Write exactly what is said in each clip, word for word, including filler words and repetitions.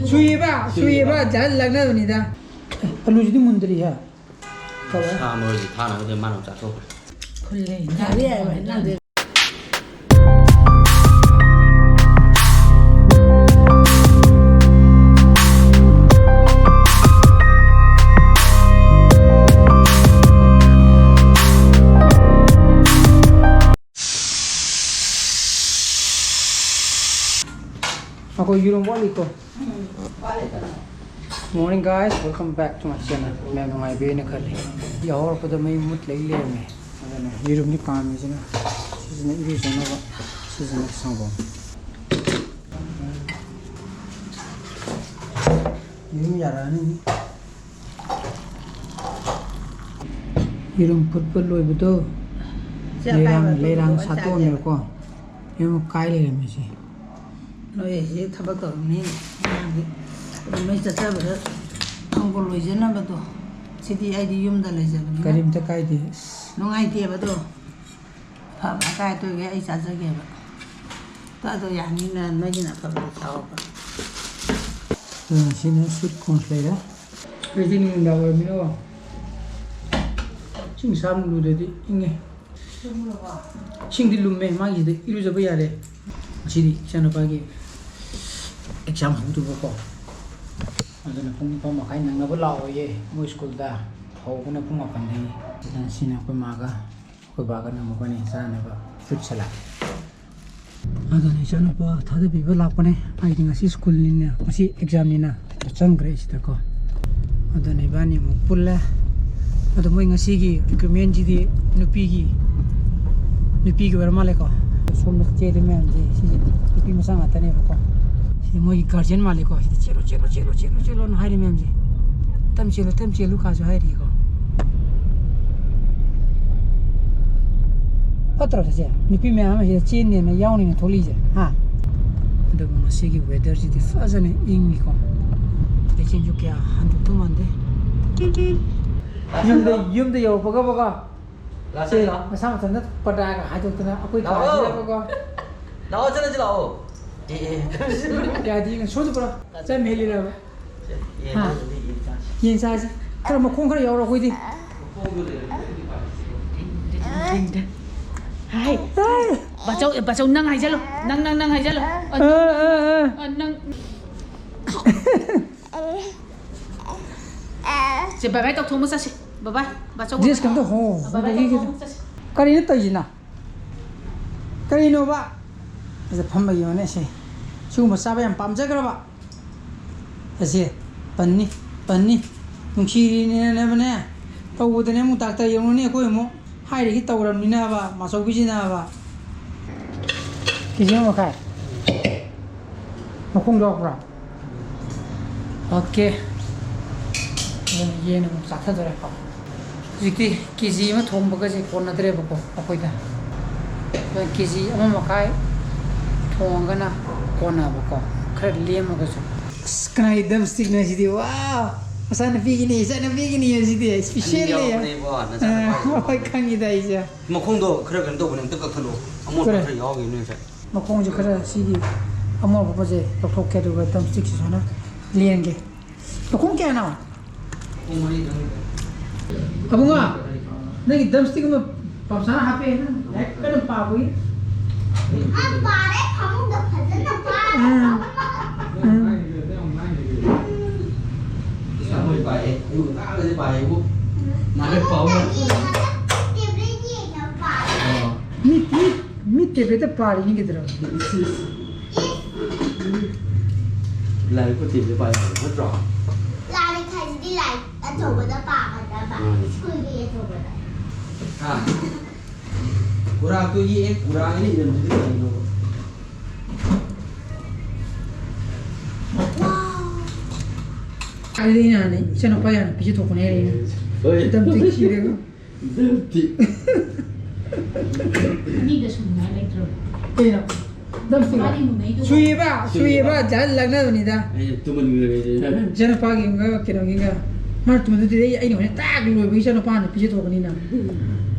ꯁꯨꯏꯌꯦꯕ, ꯁꯨꯏꯌꯦꯕ, ꯖꯍꯥꯖ ꯂꯥꯛꯅꯕꯅꯤꯗ꯫ ꯑꯦ, ꯑꯂꯨꯁꯤꯗꯤ ꯃꯨꯟꯗ꯭ꯔꯤ ꯍꯦ꯫ ꯀꯧꯔꯦ꯫ ꯁꯥ ꯃꯔꯣꯏꯁꯤ ꯊꯥꯅꯕꯗ ꯃꯥꯅ ꯑꯃꯨꯛ ꯆꯥꯊꯣꯛꯈ꯭ꯔꯦ꯫ ꯈꯨꯜꯂꯦ꯫ ꯌꯥꯔꯦ, ꯌꯥꯔꯦ, ꯅꯪꯗꯤ꯫ ꯑꯩꯈꯣꯏ ꯌꯦꯔꯨꯝ ꯋꯥꯠꯂꯤꯀꯣ꯫ Morning guys, welcome back to my channel. ꯃꯌꯥꯝ ꯅꯨꯡꯉꯥꯏꯕꯤꯔꯦꯅ ꯈꯜꯂꯤ꯫ ꯌꯥꯍꯧꯔꯛꯄꯗ ꯃꯩ ꯃꯨꯠ ꯂꯩ ꯂꯩꯔꯝꯃꯦ꯫ ꯑꯗꯨꯅ ꯌꯦꯔꯨꯝꯗꯤ ꯀꯥꯝꯃꯤꯁꯤꯅ, ꯁꯤꯁꯤꯅ ꯏꯔꯨꯖꯅꯕ, ꯁꯤꯁꯤꯅ ꯁꯪꯒꯣꯝ꯫ ꯌꯦꯔꯨꯝ ꯌꯥꯔꯛꯑꯅꯤ꯫ ꯌꯦꯔꯨꯝ ꯐꯨꯠꯄ ꯂꯣꯏꯕꯗꯣ ꯁꯤ ꯂꯩꯔꯥꯡ, ꯑꯀꯥꯏꯕ ꯂꯩꯔꯥꯡ ꯑꯗꯨꯗꯣ ꯁꯥꯠꯇꯣꯛꯑꯝꯃꯦꯕꯀꯣ꯫ ꯌꯦꯔꯨꯝ ꯀꯥꯏ ꯂꯩꯔꯝꯃꯤꯁꯦ꯫ ꯅꯣꯏ ꯍꯧꯖꯤꯛ ꯊꯕꯛ ꯇꯧꯔꯝꯅꯤ꯫ ꯃꯌꯥꯝꯒꯤ ꯑꯗꯨ ꯃꯩ ꯆꯠꯆꯕꯗ ꯊꯣꯡꯕ ꯂꯣꯏꯖꯅꯕꯗꯣ꯫ ꯁꯤꯗꯤ ꯑꯩꯗꯤ ꯌꯨꯝꯗ ꯂꯩꯖꯕꯅꯤꯅ ꯀꯔꯤꯝꯇ ꯀꯥꯏꯗꯦ꯫ ꯅꯨꯡꯉꯥꯏꯇꯦꯕ ꯑꯗꯣ꯫ ꯑꯐꯕ ꯑꯀꯥꯏ ꯑꯇꯣꯏꯒꯩ ꯑꯩ ꯆꯥꯖꯒꯦꯕ꯫ ꯑꯗꯣ ꯌꯥꯅꯤꯅ ꯅꯣꯏꯒꯤꯅ ꯑꯐꯕꯗꯣ ꯆꯥꯎꯕ꯫ ꯑ, ꯁꯤꯅ sweet corn ꯂꯩꯔꯦ꯫ ꯑꯩꯗꯤ ꯅꯨꯡꯗꯥꯡ ꯑꯣꯏꯔꯝꯃꯤꯅꯀꯣ꯫ ꯏꯁꯤꯡ ꯑꯁꯥꯕ ꯂꯨꯗ꯭ꯔꯗꯤ ꯏꯪꯉꯦ꯫ ꯏꯁꯤꯡꯗꯤ ꯂꯨꯝꯃꯦ, ꯃꯥꯒꯤꯁꯤꯗ ꯏꯔꯨꯖꯕ ꯌꯥꯔꯦ꯫ ꯉꯁꯤꯗꯤ ꯏꯆꯥꯅꯨꯄꯥꯒꯤ exam ꯍꯧꯗꯨꯕꯀꯣ꯫ ꯑꯗꯨꯅ ꯄꯨꯡ ꯅꯤꯄꯥꯟ ꯃꯈꯥꯏ ꯅꯪꯅꯕ ꯂꯥꯛꯑꯣꯌꯦ ꯃꯣꯏ ꯁ꯭ꯀꯨꯜꯗ꯫ ꯍꯧꯕꯅ ꯄꯨꯡ ꯃꯥꯄꯟꯗꯒꯤ꯫ ꯑꯗꯨꯅ ꯁꯤꯅ ꯑꯩꯈꯣꯏ ꯃꯥꯒ ꯑꯩꯈꯣꯏ ꯕꯥꯒꯅ ꯃꯈꯣꯏꯅ ꯆꯥꯅꯕ fruit salad꯫ ꯑꯗꯨꯅ ꯏꯆꯥꯅꯨꯄꯥ ꯊꯥꯗꯕꯤꯕ ꯂꯥꯛꯄꯅꯦ꯫ ꯑꯩꯗꯤ ꯉꯁꯤ ꯁ꯭ꯀꯨꯜꯅꯤꯅ, ꯉꯁꯤ examꯅꯤꯅ ꯆꯪꯈ꯭ꯔꯦ ꯁꯤꯗꯀꯣ꯫ ꯑꯗꯨꯅ ꯏꯕꯥꯅꯤ ꯑꯃꯨꯛ ꯄꯨꯜꯂꯦ꯫ ꯑꯗꯣ ꯃꯣꯏ ꯉꯁꯤꯒꯤ recruitmentꯁꯤꯗꯤ ꯅꯨꯄꯤꯒꯤ, ꯅꯨꯄꯤꯒꯤ ꯑꯣꯏꯔ ꯃꯥꯜꯂꯦꯀꯣ꯫ ꯁꯣꯝꯗ ꯆꯦꯜꯂꯤ ꯃꯌꯥꯝꯁꯦ ꯁꯤꯁꯦ ꯅꯨꯄꯤ ꯃꯆꯥ ꯉꯥꯛꯇꯅꯦꯕꯀꯣ꯫ ꯁꯤ ꯃꯣꯏꯒꯤ guardian ꯃꯥꯜꯂꯦꯀꯣ꯫ ꯁꯤꯗ "ꯆꯦꯜꯂꯣ, ꯆꯦꯜꯂꯣ, ꯆꯦꯜꯂꯣ, ꯆꯦꯜꯂꯣ, ꯆꯦꯜꯂꯣꯅ" ꯍꯥꯏꯔꯤ ꯃꯌꯥꯝꯁꯦ꯫ "ꯇꯝ ꯆꯦꯜꯂꯨ, ꯇꯝ ꯆꯦꯜꯂꯨ" ꯀꯥꯁꯨ ꯍꯥꯏꯔꯤꯀꯣ꯫ ꯐꯠꯇ꯭ꯔꯣ ꯁꯤꯁꯦ? ꯅꯨꯄꯤ ꯃꯌꯥꯝ ꯑꯃ ꯁꯤꯗ ꯆꯦꯟꯅꯦꯅ, ꯌꯥꯎꯅꯤꯅ ꯊꯣꯛꯂꯛꯏꯁꯦ, ꯍꯥ? ꯑꯗꯨꯕꯨ ꯉꯁꯤꯒꯤ weatherꯁꯤꯗꯤ ꯐꯖꯅ ꯏꯪꯉꯤꯀꯣ꯫ ꯂꯩꯆꯤꯟꯁꯨ ꯀꯌꯥ ꯍꯟꯗꯣꯛꯇꯧ ꯃꯥꯟꯗꯦ꯫ ꯌꯨꯝꯗ, ꯌꯨꯝꯗ ꯌꯧꯔꯛꯄꯒꯕꯀꯣ, ꯂꯥꯛꯑꯣ, ꯁꯦ, ꯂꯥꯛꯑꯣ꯫ ꯃꯁꯥ ꯃꯊꯟꯇ ꯄꯔꯗꯥꯒ ꯍꯥꯏꯗꯣꯛꯇꯅ ꯑꯩꯈꯣꯏ ꯂꯥꯛꯑꯣ꯫ ꯀꯥꯁꯤꯗꯀꯣ꯫ ꯂꯥꯛꯑꯣ, ꯆꯠꯂꯁꯤ ꯂꯥꯛꯑꯣ꯫ ꯌꯥꯗꯦ, ꯁꯣꯏꯗ ꯄꯨꯔꯥ ꯆꯝ ꯍꯦꯜꯂꯤꯔꯕ? ꯍꯥ? ꯌꯦꯟ ꯆꯥꯁꯤ꯫ ꯈꯔ ꯃꯈꯣꯡ ꯈꯔ ꯌꯥꯎꯔꯣ ꯑꯩꯈꯣꯏꯗꯤ꯫ ꯍꯥꯏ꯫ ꯕꯥꯆꯧ, ꯕꯥꯆꯧ, ꯅꯪ ꯍꯥꯏꯖꯜꯂꯣ꯫ ꯅꯪ, ꯅꯪ, ꯅꯪ ꯍꯥꯏꯖꯜꯂꯣ꯫ ꯑ, ꯑ, ꯑ꯫ ꯑ, ꯅꯪ꯫ ꯁꯦ, bye bye ꯇꯧꯊꯣꯛꯑꯝꯃ ꯆꯠꯁꯤ꯫ Bye bye꯫ ꯕꯥꯆꯧ꯫ Dress ꯀꯝꯇ ꯍꯣ-, bye bye ꯍꯣꯡꯗꯣꯛꯏꯒꯦ꯫ ꯇꯧꯊꯣꯛꯑꯝꯃ ꯆꯠꯁꯤ꯫ ꯀꯔꯤꯅꯣ ꯇꯧꯔꯤꯁꯤꯅ? ꯀꯔꯤꯅꯣꯕ? ꯑꯁꯤꯗ ꯐꯝꯕ ꯌꯦꯡꯉꯨꯅꯦ ꯁꯦ꯫ ꯁꯤꯒꯨꯝꯕ ꯆꯥꯕ ꯌꯥꯝ ꯄꯥꯝꯖꯈ꯭ꯔꯕ꯫ ꯑꯁꯦ ꯄꯟꯅꯤ, ꯄꯟꯅꯤ꯫ ꯅꯨꯡꯁꯤꯔꯤꯅꯦꯅꯕꯅꯦ꯫ ꯇꯧꯕꯗꯅꯦ ꯑꯃꯨꯛ doctor ꯌꯧꯅꯅꯤ ꯑꯩꯈꯣꯏ ꯑꯃꯨꯛ꯫ ꯍꯥꯏꯔꯤꯒꯤ ꯇꯧꯔꯕꯅꯤꯅꯕ, ꯃꯥꯆꯧꯕꯤꯁꯤꯅꯕ꯫ ꯀꯦ ꯖꯤ ꯑꯃ ꯃꯈꯥꯏ꯫ ꯃꯈꯣꯡ ꯌꯥꯎꯕ꯭ꯔꯥ? OK꯫ ꯑꯗꯨꯅ ꯌꯦꯟ ꯑꯃꯨꯛ ꯆꯥꯊꯗꯣꯔꯦꯀꯣ꯫ ꯍꯧꯖꯤꯛꯇꯤ ꯀꯦ ꯖꯤ ꯑꯃ ꯊꯣꯡꯕꯒꯁꯦ ꯀꯣꯟꯅꯗ꯭ꯔꯦꯕꯀꯣ ꯑꯩꯈꯣꯏꯗ꯫ ꯑꯗꯨꯅ ꯀꯦ ꯖꯤ ꯑꯃ ꯃꯈꯥꯏ ꯊꯣꯡꯉꯒꯅ ꯀꯣꯟꯅꯕꯀꯣ꯫ ꯈꯔ ꯂꯦꯝꯃꯒꯁꯨ꯫ ꯑꯁ, ꯀꯅꯥꯒꯤ drumstickꯅꯣ ꯁꯤꯗꯤ? ꯋꯥ! ꯃꯆꯥꯅꯨꯄꯤꯒꯤꯅꯤ, ꯏꯆꯥꯅꯨꯄꯤꯒꯤꯅꯤ ꯁꯤꯗꯤ꯫ Specialꯅꯤ꯫ ꯑꯅꯤ ꯌꯥꯎꯕꯅꯦꯕꯣ, ꯅꯆꯥꯅꯨꯄꯥꯒꯤ꯫ ꯑꯥ, ꯍꯣꯏ, ꯈꯪꯉꯤꯗ ꯑꯩꯁꯦ꯫ ꯃꯈꯣꯡꯗꯣ ꯈꯔ ꯀꯩꯅꯣ ꯇꯧꯕꯅꯦ, ꯑꯝꯇ ꯀꯛꯊꯠꯂꯣ꯫ ꯑꯃꯣꯠꯄ ꯀꯔꯤ? ꯈꯔ ꯌꯥꯎꯈꯤꯕꯅꯦ ꯉꯁꯥꯏ꯫ ꯃꯈꯣꯡꯁꯦ ꯈꯔ ꯁꯤꯒꯤ ꯑꯃꯣꯠꯄꯁꯦ ꯂꯧꯊꯣꯛꯀꯦ, ꯑꯗꯨꯒ drumstickꯁꯦ ꯁꯨꯃꯥꯏꯅ ꯂꯦꯟꯒꯦ꯫ ꯃꯈꯣꯡ ꯀꯌꯥꯅꯣ? ꯃꯈꯣꯡ ꯃꯔꯤꯗꯪꯅꯤꯗ꯫ ꯑꯕꯨꯡꯉꯣ, ꯅꯪꯒꯤ drumstick ꯑꯃ ꯄꯥꯝꯁꯥꯅ ꯍꯥꯞꯄꯦ, ꯅꯪ ꯂꯥꯏꯔꯤꯛ ꯀꯟꯅ ꯄꯥꯕꯒꯤ꯫ ꯃꯥ ꯄꯥꯔꯦ, ꯐꯃꯨꯡꯗ ꯐꯖꯅ ꯄꯥꯔꯦ꯫ ꯎꯝ꯫ ꯎꯝ꯫ ꯏꯁ, ꯑꯃꯣꯏ ꯄꯥꯏꯌꯦ꯫ ꯑꯌꯨꯛ ꯉꯟꯇꯥꯗꯗꯤ ꯄꯥꯏꯌꯦꯕꯨ꯫ ꯅꯍꯥꯟꯒꯩ ꯄꯥꯎ ꯌꯥꯗꯦ꯫ ꯇꯦꯕ꯭ꯂꯦꯠ ꯌꯦꯡꯉ ꯄꯥꯔꯦ꯫ ꯑꯣ꯫ ꯃꯤꯠ, ꯃꯤꯠ, ꯃꯤꯠ ꯇꯦꯕ꯭ꯂꯦꯠꯇ ꯄꯥꯔꯤꯅꯤ ꯀꯩꯗꯧꯔꯒꯦ? ꯏꯁ, ꯏꯁ꯫ ꯂꯥꯏꯔꯤꯛꯄꯨ ꯇꯦꯕ꯭ꯂꯦꯠ ꯄꯥꯏ ꯌꯥꯕ ꯅꯠꯇ꯭ꯔꯣ? ꯂꯥꯏꯔꯤꯛ ꯍꯥꯏꯁꯤꯗꯤ ꯂꯥꯏꯔꯤꯛ ꯑꯆꯧꯕꯗ ꯄꯥꯒꯗꯕ, ꯃꯥꯅꯤ꯫ ꯁ꯭ꯀꯨꯜꯒꯤ ꯑꯆꯧꯕꯗ꯫ ꯍꯥ? ꯀꯨꯔꯥꯛꯇꯣ ꯌꯦꯛꯑꯦ, ꯀꯨꯔꯥꯛ ꯑꯅ ꯏꯔꯝꯗ꯭ꯔꯤꯗꯤ ꯀꯔꯤꯅꯣꯕ? ꯋꯥꯎ꯫ ꯑꯗꯨꯗꯤ ꯑꯩꯅ ꯍꯥꯟꯅ ꯏꯆꯥꯅꯨꯄꯥ ꯍꯥꯟꯅ ꯄꯤꯖꯊꯣꯛꯄꯅꯦ ꯑꯩꯅ꯫ ꯍꯣꯏ꯫ ꯃꯇꯝ ꯆꯤꯛ ꯁꯤꯔꯦꯒ꯫ ꯗꯞꯇꯤ꯫ ꯑꯅꯤꯗ ꯁꯨꯅꯤꯡꯉꯥꯏ ꯂꯩꯇ꯭ꯔꯕ? ꯀꯩꯅꯣ? ꯗꯞꯇꯤ꯫ ꯃꯥꯗꯤ ꯅꯨꯡꯉꯥꯏꯗꯧꯕ꯫ ꯁꯨꯏꯕ, ꯁꯨꯏꯕ, ꯖꯍꯥꯖ ꯂꯛꯅꯕꯅꯤꯗ꯫ ꯑꯩꯅ ꯇꯨꯝꯍꯟꯈ꯭ꯔꯒꯦ꯫ ꯏꯆꯥꯅꯨꯄꯥꯒꯤ ꯑꯃꯒ ꯀꯩꯅꯣꯒꯤꯒ꯫ ꯃꯥꯅ ꯇꯨꯝꯍꯟꯗꯨꯗꯤ ꯑꯩ, ꯑꯩꯅ ꯍꯣꯔꯦꯟ ꯇꯥꯛ ꯂꯣꯏꯕꯒꯤ ꯏꯆꯥꯅꯨꯄꯥ ꯍꯥꯟꯅ ꯄꯤꯖꯊꯣꯛꯀꯅꯤꯅ꯫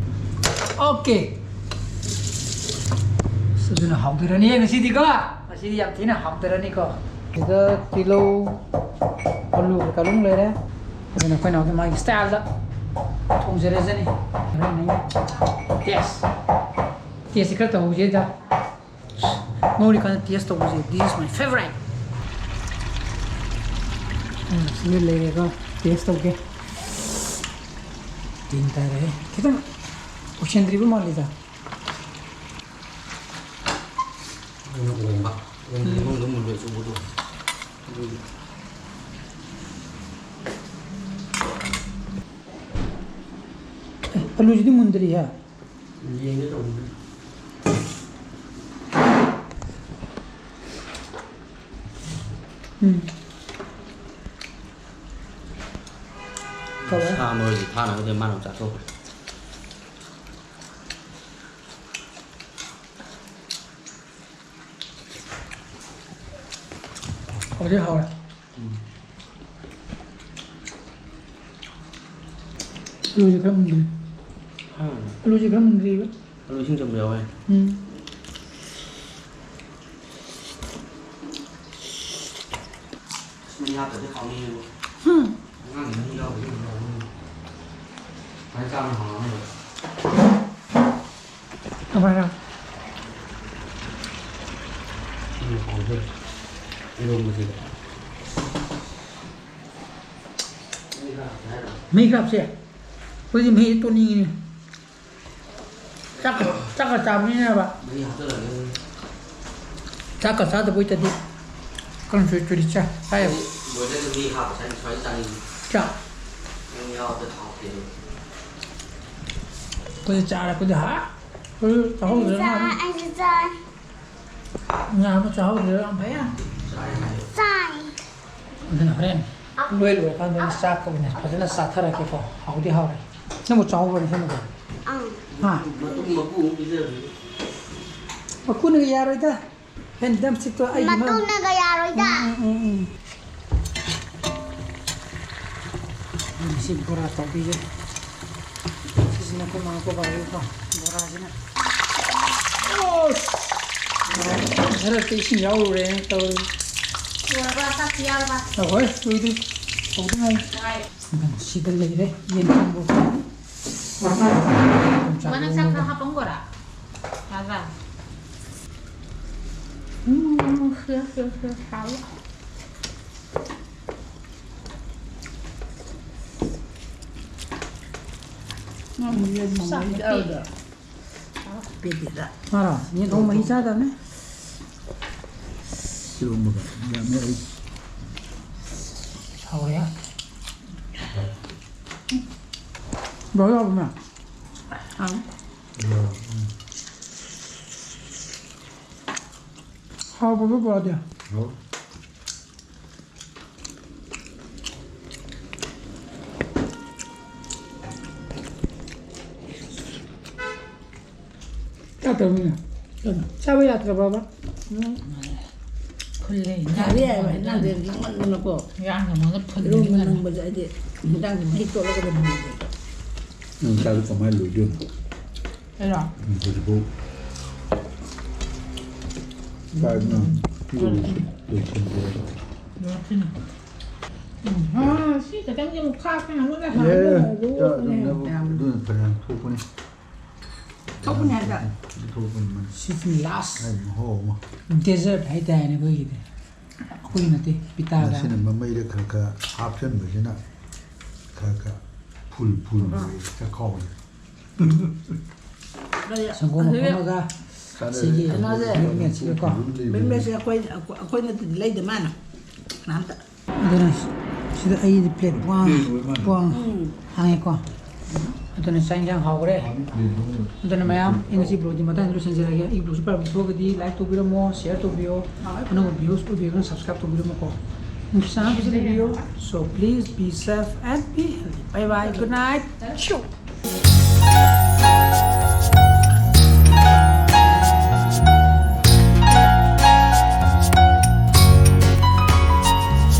OK꯫ ꯑꯁ, ꯑꯗꯨꯅ ꯍꯥꯎꯗꯣꯏꯔꯅꯤ ꯉꯁꯤꯗꯤꯀꯣ꯫ ꯁꯤꯗꯤ ꯌꯥꯝ ꯊꯤꯅ ꯍꯥꯎꯊꯔꯅꯤꯀꯣ꯫ ꯁꯤꯗ ꯇꯤꯜꯍꯧ, ꯑꯂꯨ ꯀꯩꯀꯥ ꯂꯣꯏ ꯂꯩꯔꯦ꯫ ꯑꯗꯨꯅ ꯑꯩꯈꯣꯏꯅ ꯍꯧꯖꯤꯛ ꯃꯥꯒꯤ ꯁ꯭ꯇꯥꯏꯜꯗ ꯊꯣꯡꯖꯔꯖꯅꯤ꯫ ꯍꯣꯔꯦꯟ ꯑꯩ ꯇꯦꯁ, ꯇꯦꯁꯁꯤ ꯈꯔ ꯇꯧꯍꯧꯁꯤꯗ꯫ ꯉꯧꯔꯤꯀꯥꯟꯗ ꯇꯦꯁ ꯇꯧꯕꯁꯦ, this is my favorite꯫ ꯎꯝ, ꯁꯤꯗ ꯂꯩꯔꯦꯀꯣ, ꯇꯦꯁ ꯇꯧꯒꯦ꯫ ꯇꯤꯟ ꯇꯥꯔꯦ꯫ ꯈꯤꯇꯪ ꯎꯁꯤꯟꯗ꯭ꯔꯤꯕ ꯃꯥꯜꯂꯤꯗ꯫ ꯑꯗꯨꯅ ꯑꯣꯝꯕ꯫ ꯑꯣꯝꯕ ꯎꯝ꯫ ꯃꯅꯨꯡꯗ ꯃꯨꯜꯂꯣꯏ ꯆꯨꯕꯗꯣ꯫ ꯑꯗꯨꯒꯤ꯫ ꯑꯦ, ꯑꯂꯨꯁꯤꯗꯤ ꯃꯨꯟꯗ꯭ꯔꯤ ꯍꯥ? ꯌꯦꯡꯒꯦ ꯇꯧꯕꯅꯦ꯫ ꯎꯝ꯫ ꯇꯧꯔꯦ꯫ ꯁꯥ ꯃꯔꯣꯏꯁꯦ ꯊꯥꯅꯕꯗ ꯃꯥꯅ ꯑꯃꯨꯛ ꯆꯥꯊꯣꯛꯈ꯭ꯔꯦ꯫ ꯍꯧꯖꯤꯛ ꯍꯥꯎꯔꯦ꯫ ꯎꯝ꯫ ꯑꯂꯨꯁꯦ ꯈꯔ ꯃꯨꯟꯗ꯭ꯔꯤ꯫ ꯍꯥ? ꯑꯂꯨꯁꯦ ꯈꯔ ꯃꯨꯟꯗ꯭ꯔꯤꯕ꯫ ꯑꯂꯨ ꯏꯁꯤꯡ ꯆꯪꯕ ꯌꯥꯎꯋꯦ꯫ ꯎꯝ꯫ ꯃꯍꯤ ꯍꯥꯞꯇ꯭ꯔꯗꯤ ꯍꯥꯎꯅꯤꯌꯦ꯫ ꯎꯝ꯫ ꯑꯉꯥꯡꯒꯤ ꯃꯍꯤ ꯌꯥꯎꯗ꯭ꯔꯗꯤ ꯑꯗꯨꯝ ꯍꯥꯎꯅꯤ꯫ ꯁꯨꯃꯥꯏꯅ ꯆꯥꯕꯅ ꯍꯥꯎꯅꯤ꯫ ꯀꯃꯥꯏꯅ? ꯁꯤꯅ ꯍꯥꯎꯗꯣꯏꯅꯤ꯫ ꯏꯔꯣꯝꯕꯁꯤꯗ꯫ ꯃꯍꯤ ꯈꯔ ꯍꯥꯞꯁꯦ꯫ ꯑꯩꯈꯣꯏꯗꯤ ꯃꯍꯤ ꯇꯣꯠꯅꯤꯡꯉꯤꯅꯦ꯫ ꯆꯥꯛꯀ, ꯆꯥꯛꯀ ꯆꯥꯕꯅꯤꯅꯕ꯫ ꯃꯍꯤ ꯍꯥꯞꯆꯜꯂꯒꯦ꯫ ꯆꯥꯛꯀ ꯆꯥꯗꯕ ꯑꯣꯏꯇꯗꯤ ꯀꯥꯡꯁꯣꯏ ꯆꯨꯔꯤ ꯆꯥ-, ꯆꯥꯏꯌꯦꯕ꯫ ꯑꯩꯗꯤ ꯕꯣꯏꯂꯔꯗ ꯃꯍꯤ ꯍꯥꯞꯄ ꯆꯥꯅꯤꯡ-, ꯁꯨꯃꯥꯏꯅ ꯆꯥꯅꯤꯡꯉꯤ꯫ ꯆꯥ꯫ ꯃꯍꯤ ꯌꯥꯎꯗ ꯍꯥꯎꯇꯦꯕ꯫ ꯑꯩꯈꯣꯏꯗꯤ ꯆꯥꯔꯦ, ꯑꯩꯈꯣꯏꯗꯤ ꯍꯥ-, ꯑꯩꯈꯣꯏꯗꯤ ꯆꯥꯍꯧꯗ꯭ꯔꯦ ꯉꯥ ꯑꯃ꯫ ꯑꯩꯁꯨ ꯆꯥꯏ꯫ ꯉꯥ ꯑꯃ ꯆꯥꯍꯧꯗ꯭ꯔꯦ, ꯌꯥꯝ ꯐꯩ꯫ ꯆꯥꯏ꯫ ꯑꯗꯨꯅ ꯍꯣꯔꯦꯟ ꯂꯣꯏ ꯂꯣꯏꯔꯀꯥꯟꯗ ꯑꯩ ꯆꯥꯛꯀ ꯑꯣꯏꯅ ꯐꯖꯅ ꯆꯥꯊꯔꯛꯀꯦꯀꯣ꯫ ꯍꯥꯎꯗꯤ ꯍꯥꯎꯔꯦ꯫ ꯅꯪꯕꯨ ꯆꯥꯍꯧꯕ꯭ꯔꯅꯦ ꯁꯤꯃꯗꯤ? ꯑꯪ꯫ ꯍꯥ? ꯃꯇꯨꯝ ꯃꯀꯨ ꯑꯃ ꯄꯤꯖꯕꯤꯌꯨ꯫ ꯃꯀꯨꯅꯒ ꯌꯥꯔꯣꯏꯗ꯫ ꯍꯦꯟ ꯗꯝ ꯁꯤꯠꯇꯣ ꯑꯩꯒꯤ ꯃꯥ-, ꯃꯇꯨꯡꯅꯒ ꯌꯥꯔꯣꯏꯗ꯫ ꯎꯝ, ꯎꯝ, ꯎꯝ, ꯎꯝ꯫ ꯑꯩꯅ ꯁꯤ ꯕꯣꯔꯥ ꯇꯧꯕꯤꯒꯦ꯫ ꯁꯤꯁꯤꯅ ꯑꯩꯈꯣꯏ ꯃꯥ ꯀꯣꯕꯥꯒꯤꯀꯣ, ꯕꯣꯔꯥꯁꯤꯅ꯫ ꯑꯣꯁ! ꯃꯔꯛꯇ ꯏꯁꯤꯡ ꯌꯥꯎꯔꯨꯔꯦꯅ ꯇꯧꯔꯤ꯫ ꯂꯣꯏꯔꯕ? ꯆꯥꯛꯇꯤ ꯌꯥꯔꯕ? ꯑꯩꯈꯣꯏ ꯂꯣꯏꯗ꯭ꯔꯤ꯫ ꯍꯧꯗ ꯉꯥꯏꯔꯤ꯫ ꯋꯥꯏ꯫ ꯁꯤꯗ ꯂꯩꯔꯦ ꯌꯦꯟ ꯊꯣꯡꯕ꯫ ꯃꯅ ꯆꯥꯛ ꯈꯔ ꯍꯥꯞꯄꯝꯒꯣꯔꯥ? ꯌꯥꯗ꯭ꯔꯥ? ꯎꯝ, ꯍꯥꯎꯋꯦ꯫ ꯆꯥꯛ ꯅꯠꯇꯦ꯫ ꯄꯦꯗꯦꯗ꯫ ꯃꯥꯔꯣ? ꯌꯦꯟ ꯊꯣꯡ ꯃꯍꯤ ꯆꯥꯗꯕꯅꯦ꯫ ꯏꯔꯣꯝꯕꯒ ꯌꯥꯝꯃꯦ ꯑꯩ꯫ ꯍꯥꯎꯔꯦ꯫ ꯕ꯭ꯔꯣ ꯌꯥꯎꯕꯅꯦ꯫ ꯍꯥꯎ꯫ ꯌꯥꯎ, ꯎꯝ꯫ ꯍꯥꯎꯕ꯭ꯔꯣ ꯕ꯭ꯔꯣꯗꯤ? ꯍꯥꯎ꯫ ꯆꯥꯗꯕꯅꯤꯅ꯫ ꯀꯩꯅꯣ? ꯆꯥꯕ ꯌꯥꯗ꯭ꯔꯕꯕ? ꯎꯝ꯫ ꯐꯨꯜꯂꯦ, ꯌꯥꯔꯦ, ꯌꯥꯔꯦ, ꯏꯟꯖꯥꯡ ꯅꯪꯗꯤ ꯅꯪꯃꯟꯗꯅꯀꯣ꯫ ꯏꯟꯖꯥꯡ ꯅꯪꯃꯟꯗꯅ ꯐꯨꯜꯂꯦ, ꯏꯔꯣꯝꯕ ꯏꯟꯖꯥꯡ꯫ ꯅꯪꯕꯁꯦ ꯑꯩꯗꯤ ꯏꯟꯖꯥꯡꯁꯦ ꯃꯍꯤ ꯇꯣꯠꯂꯒ ꯑꯗꯨꯝ ꯍꯥꯎꯖꯩ꯫ ꯅꯪ ꯆꯥꯛꯇꯣ ꯀꯃꯥꯏꯅ ꯂꯣꯏꯗꯣꯏꯅꯣ? ꯑꯩꯔꯣ? ꯎꯝ, ꯍꯧꯖꯤꯛꯐꯥꯎ ꯆꯥꯛꯅ ꯎꯝ꯫ ꯂꯣꯏꯁꯤꯟꯗꯦ꯫ ꯂꯣꯏꯁꯤꯟ꯫ ꯎꯝ꯫ ꯑꯥ, ꯁꯤ ꯈꯛꯇꯪꯁꯦ ꯑꯃꯨꯛ ꯈꯥꯛꯇꯅ ꯑꯃꯨꯛ ꯑꯦ, ꯂꯩꯍꯧꯔꯦ꯫ ꯆꯥꯛ ꯑꯗꯨꯝꯅꯕꯨ ꯌꯥꯝ ꯑꯗꯨꯅ ꯐꯅꯌꯥꯝ ꯊꯣꯛꯄꯅꯤ꯫ ꯊꯣꯛꯄꯅꯤ ꯍꯥꯏꯗ꯫ ꯊꯣꯛꯄꯅꯤ ꯃꯅꯤ꯫ ꯁꯤꯁꯤꯅ ꯂꯥꯁ꯫ ꯑꯩ ꯃꯍꯥꯎ ꯑꯃ꯫ ꯗꯦꯖꯔꯠ ꯍꯥꯏꯇꯥꯔꯦꯅꯦ ꯑꯩꯈꯣꯏꯒꯤꯗꯤ꯫ ꯑꯩꯈꯣꯏꯒꯤ ꯅꯠꯇꯦ, ꯄꯤꯇꯥꯒ꯫ ꯃꯁꯤꯅ ꯃꯃꯩꯗ ꯈꯔ ꯈꯔ ꯍꯥꯞꯆꯟꯕꯁꯤꯅ ꯈꯔ ꯈꯔ ꯐꯨꯜ ꯐꯨꯜ ꯑꯥ꯫ ꯑꯣꯏ ꯆꯥꯛꯈꯥꯎꯁꯦ꯫ ꯁꯪꯒꯣꯝ ꯑꯗꯨꯒ ꯑꯐꯝꯃꯒ ꯆꯥꯅꯔꯦ꯫ ꯁꯤꯒꯤ ꯀꯩꯅꯣꯁꯦ꯫ ꯃꯤꯜꯛꯃꯦꯠꯁꯤꯒꯀꯣ꯫ ꯃꯤꯜꯛꯃꯦꯠꯁꯦ ꯑꯩꯈꯣꯏ, ꯑꯩꯈꯣꯏꯅꯗꯤ ꯂꯩꯗ ꯃꯥꯅ ꯀꯅꯥꯝꯇ꯫ ꯑꯗꯨꯅ ꯁꯤꯗ ꯑꯩꯒꯤꯗꯤ ꯄ꯭ꯂꯦꯠ ꯄꯨꯡꯍꯥꯡ, ꯄ꯭ꯂꯦꯠ ꯑꯣꯏ ꯃꯥꯜꯂꯦ꯫ ꯄꯨꯡꯍꯥꯡ ꯎꯝ꯫ ꯍꯥꯡꯉꯦꯀꯣ꯫ ꯑꯗꯨꯅ ꯆꯥꯛ ꯏꯟꯁꯥꯡ ꯍꯥꯎꯈ꯭ꯔꯦ꯫ ꯍꯥꯡꯉꯤ ꯄ꯭ꯂꯦꯠ ꯑꯣꯏ꯫ ꯑꯗꯨꯅ ꯃꯌꯥꯝ, ꯑꯩ ꯉꯁꯤ ꯕ꯭ꯂꯣꯒꯇꯤ ꯃꯇꯥꯡꯗ ꯂꯣꯏꯁꯤꯟꯖꯔꯒꯦ꯫ ꯑꯩ ꯕ꯭ꯂꯣꯒꯁꯤ ꯄꯥꯝꯕꯤꯕ ꯊꯣꯛꯑꯒꯗꯤ like ꯇꯧꯕꯤꯔꯝꯃꯣ, share ꯇꯧꯕꯤꯌꯣ꯫ ꯍꯣꯏ꯫ ꯑꯅꯧꯕ viewers ꯑꯣꯏꯕꯤꯔꯒꯅ subscribe ꯇꯧꯕꯤꯔꯝꯃꯣꯀꯣ꯫ ꯅꯨꯡꯁꯤꯆꯥꯟꯅ ꯐꯖꯅ ꯂꯩꯕꯤꯌꯨ꯫ So please be safe and be healthy. Bye bye. Good night. ꯆꯤꯎ꯫